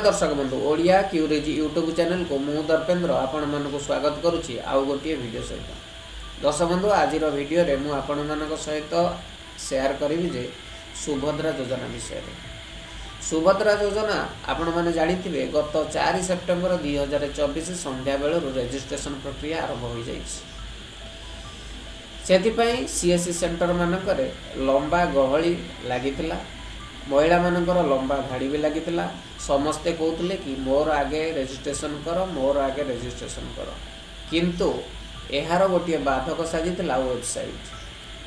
ଦର୍ଶକ ବନ୍ଧୁ, ଓଡ଼ିଆ କ୍ୟୁରିଜ୍ ୟୁଟ୍ୟୁବ୍ ଚ୍ୟାନେଲକୁ ମୁଁ ଦର୍ପେନ୍ଦ୍ର ଆପଣମାନଙ୍କୁ ସ୍ୱାଗତ କରୁଛି ଆଉ ଗୋଟିଏ ଭିଡ଼ିଓ ସହିତ। ଦର୍ଶକ ବନ୍ଧୁ, ଆଜିର ଭିଡ଼ିଓରେ ମୁଁ ଆପଣମାନଙ୍କ ସହିତ ସେୟାର କରିବି ଯେ ସୁଭଦ୍ରା ଯୋଜନା ବିଷୟରେ। ସୁଭଦ୍ରା ଯୋଜନା ଆପଣମାନେ ଜାଣିଥିବେ, ଗତ 4 ସେପ୍ଟେମ୍ବର 2024 ସନ୍ଧ୍ୟାବେଳରୁ ରେଜିଷ୍ଟ୍ରେସନ ପ୍ରକ୍ରିୟା ଆରମ୍ଭ ହୋଇଯାଇଛି। ସେଥିପାଇଁ ସିଏସ୍ସି ସେଣ୍ଟର ମାନଙ୍କରେ ଲମ୍ବା ଗହଳି ଲାଗିଥିଲା, ମହିଳାମାନଙ୍କର ଲମ୍ବା ଧାଡ଼ି ବି ଲାଗିଥିଲା। ସମସ୍ତେ କହୁଥିଲେ କି ମୋର ଆଗେ ରେଜିଷ୍ଟ୍ରେସନ କର, ମୋର ଆଗେ ରେଜିଷ୍ଟ୍ରେସନ କର। କିନ୍ତୁ ଏହାର ଗୋଟିଏ ବାଧକ ସାଜିଥିଲା ୱେବସାଇଟ୍।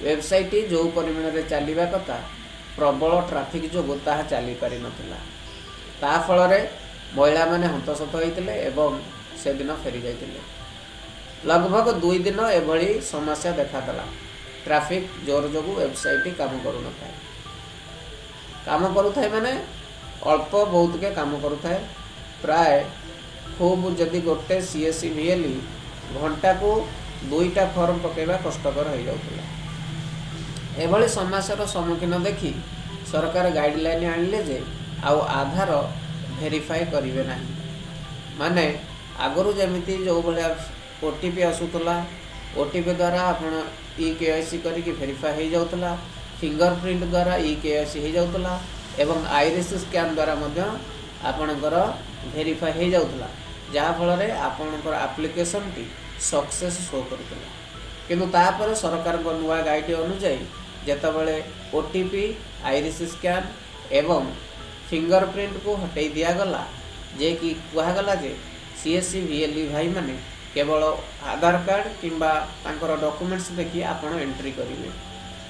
ୱେବସାଇଟ୍ ଯେଉଁ ପରିମାଣରେ ଚାଲିବା କଥା, ପ୍ରବଳ ଟ୍ରାଫିକ୍ ଯୋଗୁଁ ତାହା ଚାଲିପାରିନଥିଲା। ତା ଫଳରେ ମହିଳାମାନେ ହନ୍ତସନ୍ତ ହୋଇଥିଲେ ଏବଂ ସେଦିନ ଫେରି ଯାଇଥିଲେ। ଲଗଭଗ 2 ଦିନ ଏଭଳି ସମସ୍ୟା ଦେଖାଦେଲା। ଟ୍ରାଫିକ୍ ଜୋର ଯୋଗୁଁ ୱେବସାଇଟ୍ କାମ କରୁନଥାଏ। କାମ କରୁଥାଏ ମାନେ ଅଳ୍ପ ବହୁତକେ କାମ କରୁଥାଏ। ପ୍ରାୟ ଖୁବ୍ ଯଦି ଗୋଟେ ସିଏସ୍ସି ଭିଏଲ୍ଇ ଘଣ୍ଟାକୁ ଦୁଇଟା ଫର୍ମ ପକାଇବା କଷ୍ଟକର ହେଇଯାଉଥିଲା। ଏଭଳି ସମସ୍ୟାର ସମ୍ମୁଖୀନ ଦେଖି ସରକାର ଗାଇଡ଼ଲାଇନ୍ ଆଣିଲେ ଯେ ଆଉ ଆଧାର ଭେରିଫାଏ କରିବେ ନାହିଁ। ମାନେ ଆଗରୁ ଯେମିତି ଯେଉଁ ଭଳିଆ ଓଟିପି ଆସୁଥିଲା, ଓଟିପି ଦ୍ୱାରା ଆପଣ ଇ କେୱାଇସି କରିକି ଭେରିଫାଏ ହେଇଯାଉଥିଲା, ଫିଙ୍ଗର ପ୍ରିଣ୍ଟ ଦ୍ୱାରା ଇ କେୱାଇସି ହେଇଯାଉଥିଲା ଏବଂ ଆଇରିସ୍ ସ୍କାନ୍ ଦ୍ୱାରା ମଧ୍ୟ ଆପଣଙ୍କର ଭେରିଫାଏ ହେଇଯାଉଥିଲା, ଯାହାଫଳରେ ଆପଣଙ୍କର ଆପ୍ଲିକେସନଟି ସକ୍ସେସ୍ ଶୋ କରୁଥିଲା। କିନ୍ତୁ ତାପରେ ସରକାରଙ୍କ ନୂଆ ଗାଇଡ଼ ଅନୁଯାୟୀ ଯେତେବେଳେ ଓଟିପି, ଆଇରିସ୍ ସ୍କାନ୍ ଏବଂ ଫିଙ୍ଗର ପ୍ରିଣ୍ଟକୁ ହଟେଇ ଦିଆଗଲା, ଯେ କି କୁହାଗଲା ଯେ ସିଏସ୍ସି ଭିଏଲ୍ଇ ଭାଇମାନେ କେବଳ ଆଧାର କାର୍ଡ଼ କିମ୍ବା ତାଙ୍କର ଡକୁମେଣ୍ଟସ୍ ଦେଖି ଆପଣ ଏଣ୍ଟ୍ରି କରିବେ,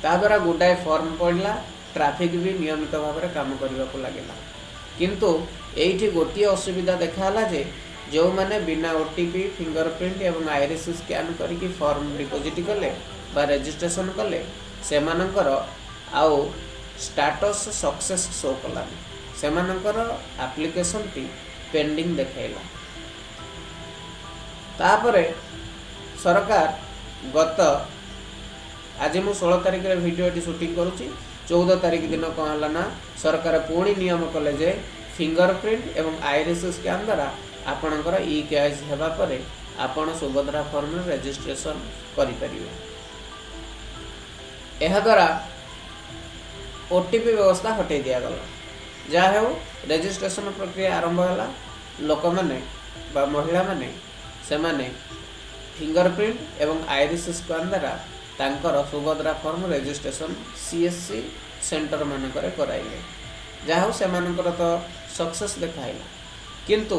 ତା ଦ୍ୱାରା ଗୁଡ଼ାଏ ଫର୍ମ ପଡ଼ିଲା, ଟ୍ରାଫିକ୍ ବି ନିୟମିତ ଭାବରେ କାମ କରିବାକୁ ଲାଗିଲା। କିନ୍ତୁ ଏଇଠି ଗୋଟିଏ ଅସୁବିଧା ଦେଖାହେଲା ଯେ ଯେଉଁମାନେ ବିନା ଓଟିପି, ଫିଙ୍ଗର ପ୍ରିଣ୍ଟ ଏବଂ ଆଇରିସ୍ ସ୍କାନ୍ କରିକି ଫର୍ମ ଡିପୋଜିଟ୍ କଲେ ବା ରେଜିଷ୍ଟ୍ରେସନ୍ କଲେ, ସେମାନଙ୍କର ଆଉ ଷ୍ଟାଟସ୍ ସକ୍ସେସ୍ ଶୋ କଲାନି, ସେମାନଙ୍କର ଆପ୍ଲିକେସନଟି ପେଣ୍ଡିଂ ଦେଖାଇଲା। ତାପରେ ସରକାର ଗତ, ଆଜି ମୁଁ 16 ତାରିଖରେ ଭିଡ଼ିଓଟି ସୁଟିଂ କରୁଛି, 14 ତାରିଖ ଦିନ କ'ଣ ହେଲା ନା ସରକାର ପୁଣି ନିୟମ କଲେ ଯେ ଫିଙ୍ଗର ପ୍ରିଣ୍ଟ ଏବଂ ଆଇରିସ୍ ସ୍କାନ୍ ଦ୍ୱାରା ଆପଣଙ୍କର ଇ କେୱାଇସି ହେବା ପରେ ଆପଣ ସୁଭଦ୍ରା ଫର୍ମରେ ରେଜିଷ୍ଟ୍ରେସନ କରିପାରିବେ। ଏହାଦ୍ୱାରା ଓଟିପି ବ୍ୟବସ୍ଥା ହଟେଇ ଦିଆଗଲା। ଯାହା ହେଉ, ରେଜିଷ୍ଟ୍ରେସନ ପ୍ରକ୍ରିୟା ଆରମ୍ଭ ହେଲା। ଲୋକମାନେ ବା ମହିଳାମାନେ ସେମାନେ ଫିଙ୍ଗର ପ୍ରିଣ୍ଟ ଏବଂ ଆଇରିସ୍ ସ୍କାନ୍ ଦ୍ୱାରା ତାଙ୍କର Subhadra form registration CSC centre ମାନଙ୍କରେ କରାଇଲେ। ଯାହା ହେଉ, ସେମାନଙ୍କର ତ ସକ୍ସେସ୍ ଦେଖାଇଲା। କିନ୍ତୁ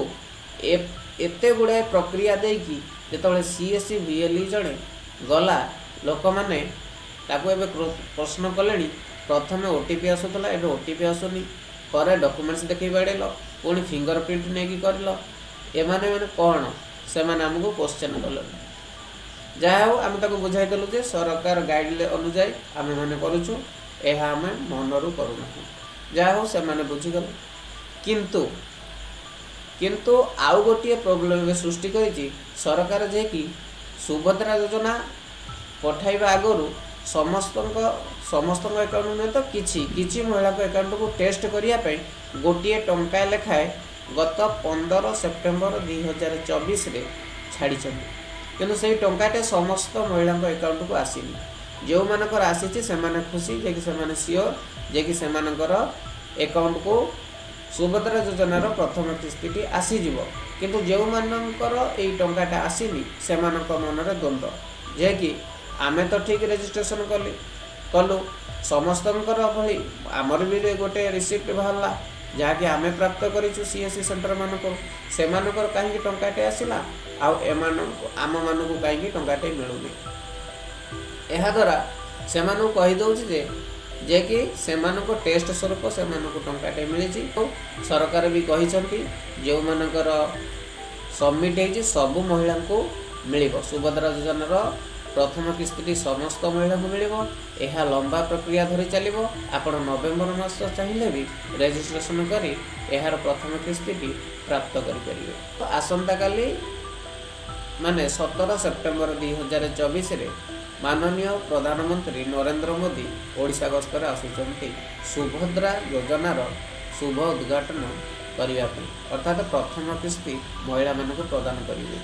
ଏତେ ଗୁଡ଼ାଏ ପ୍ରକ୍ରିୟା ଦେଇକି ଯେତେବେଳେ ସିଏସ୍ସି ଭିଏଲ୍ଇ ଜଣେ ଗଲା, ଲୋକମାନେ ତାକୁ ଏବେ ପ୍ରଶ୍ନ କଲେଣି, ପ୍ରଥମେ ଓଟିପି ଆସୁଥିଲା, ଏବେ ଓଟିପି ଆସୁନି, ପରେ ଡକୁମେଣ୍ଟସ୍ ଦେଖେଇ ବାଡ଼େଇଲ, ପୁଣି ଫିଙ୍ଗର ପ୍ରିଣ୍ଟ ନେଇକି କରିଲ, ଏମାନେ ମାନେ କ'ଣ? ସେମାନେ ଆମକୁ କ୍ୱେଶ୍ଚନ୍ କଲେଣି। ଯାହା ହେଉ, ଆମେ ତାକୁ ବୁଝାଇଦେଲୁ ଯେ ସରକାର ଗାଇଡ଼ଲାଇନ୍ ଅନୁଯାୟୀ ଆମେମାନେ କରୁଛୁ, ଏହା ଆମେ ମନରୁ କରୁନାହୁଁ। ଯାହା ହେଉ, ସେମାନେ ବୁଝିଗଲେ। କିନ୍ତୁ କିନ୍ତୁ ଆଉ ଗୋଟିଏ ପ୍ରୋବ୍ଲେମ୍ ଏବେ ସୃଷ୍ଟି କରିଛି ସରକାର, ଯେ କି ସୁଭଦ୍ରା ଯୋଜନା ପଠାଇବା ଆଗରୁ ସମସ୍ତଙ୍କ ସମସ୍ତଙ୍କ ଆକାଉଣ୍ଟ ନୁହେଁ ତ, କିଛି କିଛି ମହିଳାଙ୍କ ଆକାଉଣ୍ଟକୁ ଟେଷ୍ଟ କରିବା ପାଇଁ 1 ଟଙ୍କା ଲେଖାଏଁ ଗତ 15 ସେପ୍ଟେମ୍ବର 2024ରେ ଛାଡ଼ିଛନ୍ତି। କିନ୍ତୁ ସେଇ ଟଙ୍କାଟେ ସମସ୍ତ ମହିଳାଙ୍କ ଆକାଉଣ୍ଟକୁ ଆସିନି। ଯେଉଁମାନଙ୍କର ଆସିଛି ସେମାନେ ଖୁସି ଯେ କି ସେମାନେ ସିଓର ଯେ କି ସେମାନଙ୍କର ଆକାଉଣ୍ଟକୁ ସୁଭଦ୍ରା ଯୋଜନାର ପ୍ରଥମ କିସ୍ତିଟି ଆସିଯିବ। କିନ୍ତୁ ଯେଉଁମାନଙ୍କର ଏଇ ଟଙ୍କାଟା ଆସିନି, ସେମାନଙ୍କ ମନରେ ଦ୍ୱନ୍ଦ୍ୱ ଯେ କି ଆମେ ତ ଠିକ୍ ରେଜିଷ୍ଟ୍ରେସନ କଲୁ, ସମସ୍ତଙ୍କର ଭଳି ଆମର ବି ଗୋଟେ ରିସିପ୍ଟ ବାହାରିଲା, ଯାହାକି ଆମେ ପ୍ରାପ୍ତ କରିଛୁ ସିଏସ୍ସି ସେଣ୍ଟର ମାନଙ୍କରୁ, ସେମାନଙ୍କର କାହିଁକି ଟଙ୍କାଟେ ଆସିଲା ଆଉ ଏମାନଙ୍କୁ ଆମମାନଙ୍କୁ କାହିଁକି ଟଙ୍କାଟେ ମିଳୁନି? ଏହାଦ୍ୱାରା ସେମାନଙ୍କୁ କହିଦେଉଛି ଯେ କି ସେମାନଙ୍କ ଟେଷ୍ଟ ସ୍ୱରୂପ ସେମାନଙ୍କୁ ଟଙ୍କାଟେ ମିଳିଛି। ସରକାର ବି କହିଛନ୍ତି, ଯେଉଁମାନଙ୍କର ସବମିଟ୍ ହେଇଛି ସବୁ ମହିଳାଙ୍କୁ ମିଳିବ। ସୁଭଦ୍ରା ଯୋଜନାର ପ୍ରଥମ କିସ୍ତିଟି ସମସ୍ତ ମହିଳାଙ୍କୁ ମିଳିବ। ଏହା ଲମ୍ବା ପ୍ରକ୍ରିୟା ଧରି ଚାଲିବ। ଆପଣ ନଭେମ୍ବର ମାସ ଚାହିଁଲେ ବି ରେଜିଷ୍ଟ୍ରେସନ କରି ଏହାର ପ୍ରଥମ କିସ୍ତିଟି ପ୍ରାପ୍ତ କରିପାରିବେ। ଆସନ୍ତାକାଲି ମାନେ 17 ସେପ୍ଟେମ୍ବର 2024ରେ ମାନନୀୟ ପ୍ରଧାନମନ୍ତ୍ରୀ ନରେନ୍ଦ୍ର ମୋଦି ଓଡ଼ିଶା ଗସ୍ତରେ ଆସୁଛନ୍ତି ସୁଭଦ୍ରା ଯୋଜନାର ଶୁଭ ଉଦ୍ଘାଟନ କରିବା ପାଇଁ, ଅର୍ଥାତ୍ ପ୍ରଥମ କିସ୍ତି ମହିଳାମାନଙ୍କୁ ପ୍ରଦାନ କରିବେ।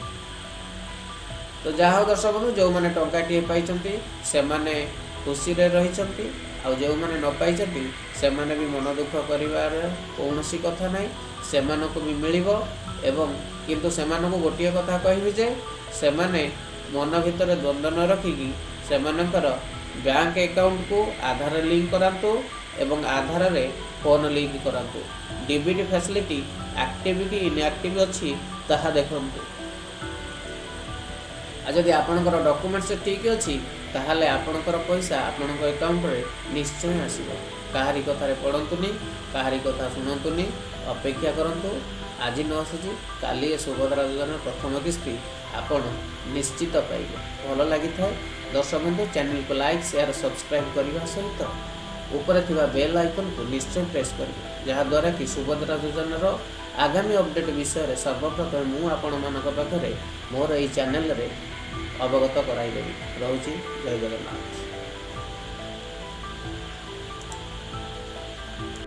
ତ ଯାହା ହଉ ଦର୍ଶକ ବନ୍ଧୁ, ଯେଉଁମାନେ ଟଙ୍କାଟିଏ ପାଇଛନ୍ତି ସେମାନେ ଖୁସିରେ ରହିଛନ୍ତି, ଆଉ ଯେଉଁମାନେ ନ ପାଇଛନ୍ତି ସେମାନେ ବି ମନ ଦୁଃଖ କରିବାର କୌଣସି କଥା ନାହିଁ। ସେମାନଙ୍କୁ ବି ମିଳିବ ଏବଂ କିନ୍ତୁ ସେମାନଙ୍କୁ ଗୋଟିଏ କଥା କହିବି ଯେ ସେମାନେ ମନ ଭିତରେ ଦ୍ୱନ୍ଦ୍ୱ ନ ରଖିକି ସେମାନଙ୍କର ବ୍ୟାଙ୍କ ଆକାଉଣ୍ଟକୁ ଆଧାର ଲିଙ୍କ କରାନ୍ତୁ ଏବଂ ଆଧାରରେ ଫୋନ୍ ଲିଙ୍କ କରାନ୍ତୁ। ଡିବିଟି ଫ୍ୟାସିଲିଟି ଆକ୍ଟିଭ୍ କି ଇନ୍ଆକ୍ଟିଭ୍ ଅଛି ତାହା ଦେଖନ୍ତୁ। ଆଉ ଯଦି ଆପଣଙ୍କର ଡକୁମେଣ୍ଟସ୍ ଠିକ୍ ଅଛି, ତାହେଲେ ଆପଣଙ୍କର ପଇସା ଆପଣଙ୍କ ଆକାଉଣ୍ଟରେ ନିଶ୍ଚୟ ଆସିବ। କାହାରି କଥାରେ ପଡ଼ନ୍ତୁନି, କାହାରି କଥା ଶୁଣନ୍ତୁନି, ଅପେକ୍ଷା କରନ୍ତୁ। ଆଜି ନ ଆସୁଛି, କାଲି ଏ ସୁଭଦ୍ରା ଯୋଜନାର ପ୍ରଥମ କିସ୍ତି ଆପଣ ନିଶ୍ଚିତ ପାଇବେ। ଭଲ ଲାଗିଥାଏ ଦର୍ଶକ ବନ୍ଧୁ, ଚ୍ୟାନେଲକୁ ଲାଇକ୍, ସେୟାର, ସବସ୍କ୍ରାଇବ୍ କରିବା ସହିତ ଉପରେ ଥିବା ବେଲ୍ ଆଇକନ୍କୁ ନିଶ୍ଚୟ ପ୍ରେସ୍ କରିବେ, ଯାହାଦ୍ୱାରା କି ସୁଭଦ୍ରା ଯୋଜନାର ଆଗାମୀ ଅପଡ଼େଟ୍ ବିଷୟରେ ସର୍ବପ୍ରଥମେ ମୁଁ ଆପଣମାନଙ୍କ ପାଖରେ ମୋର ଏଇ ଚ୍ୟାନେଲରେ ଅବଗତ କରାଇଦେବି। ରହୁଛି, ଜୟ ଜଗନ୍ନାଥ।